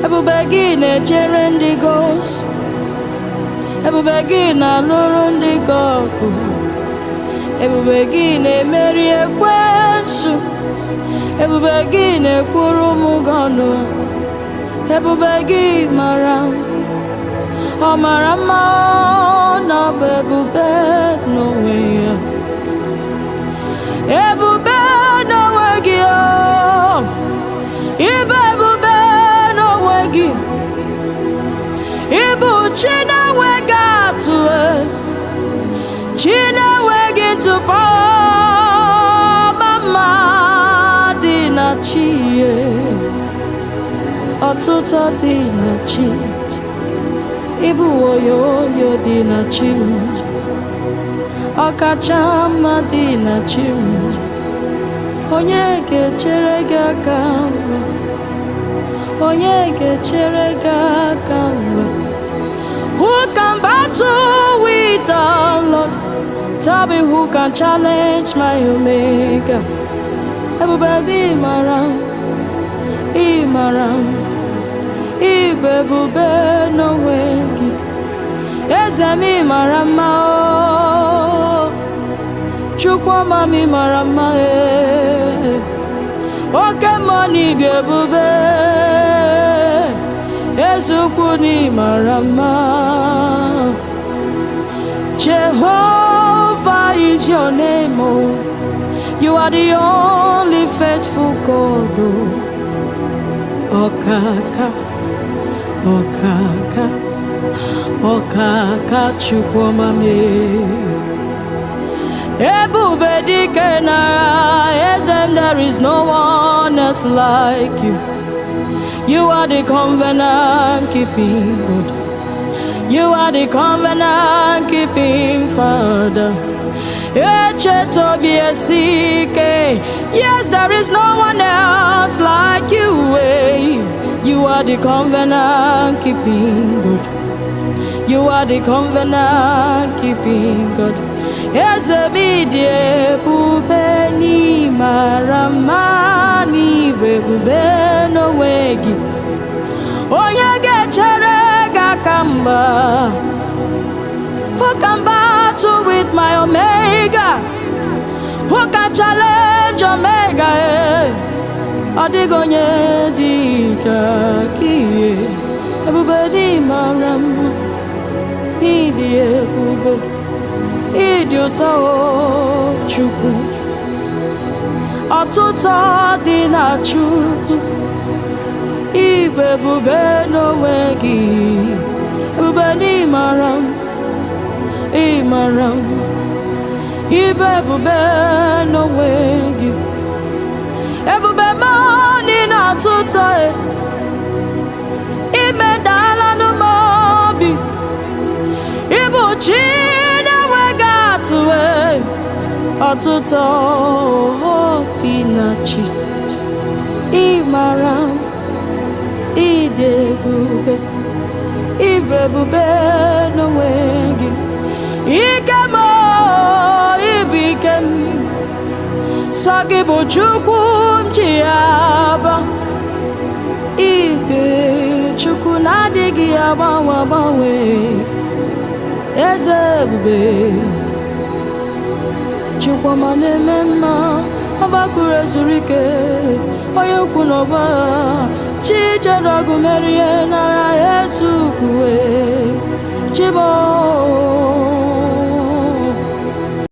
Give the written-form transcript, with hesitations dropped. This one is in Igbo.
Ebube gị na-echere ndị gị. Ebube gị na-alụrụ ndị gị ọgụ. Ebube gị na-emeri ekwensu. Ebube gị na-ekwuru ụmụ gị ọnụ. Ebube gị mara, ọ mara mma, na ọ bụ ebube n'onwe ya. Ebube n'onwe gị o, ịbụ ebube n'onwe gị. Ịbụ Chi na-enweghị atụ e, Chi na-enweghị ntụpọ, mma dị na chi e, ọtụtụ dị na chi. Ịbụ oyoyo dị na chi m, ọkacha mma dị na chi m. Onye ga-echere gị aka mgba? Onye ga-echere gị aka mgba? Who can battle with the Lord? Tell me, who can challenge my Omega? Ebube dị mara m, ị mara m, ịbụ ebube n'onwe gị. Eze m, ị mara mma o, Chukwu ọma m, ị mara mma e. Oke mmụọ na ịdị ebube, eze ukwu na ị mara mma. Jehovah is your name, oh. You are the only faithful God, oh. Ọkaka, ọkaka, ọkaka, Chukwu ọma m. Ebube dike na eze m, there is no one else like you. You are the covenant keeping God. You are the covenant keeping Father. Echetobi esike. Yes, there is no one else like you. Eh. You are the covenant keeping God. You are the covenant keeping God. Eze m, dị ebube n'ịmara mma, n'ịbụ ebube n'onwe gị. Onye ga-echere gị aka mgba? Who can battle with my Omega? Who can challenge Omega? Eh? Ọ dịghị onye dị ka gị. Ebube dị mara mma, ịdị ebube, ịdị ụtọ o Chukwu. Ọtụtụ dị na Chukwu, ịbụ ebube n'onwe gị. Ebube dị mara m, ịmara m, ịbụ ebube n'onwe gị. Ebube m ị na-atụ ụtọ e, imedala n'ume obi. Ịbụ Chi na-enweghị atụ e, ọtụtụ dị na chi. Ịmara m, ịdị ebube, ịbụ ebube n'onwe gị. Ike m o, ịbụ ike m. Sọ gị bụ Chukwu m ji aba. Ịbụ Chukwu na-adịghị agbanwe agbanwe. Eze ebube, Chukwuma na-eme mma, ọgbakụrụ ezuru ike, onye ukwu n'ọgba, chi jere ọgụ merie n'agha, ezukwue Chimo.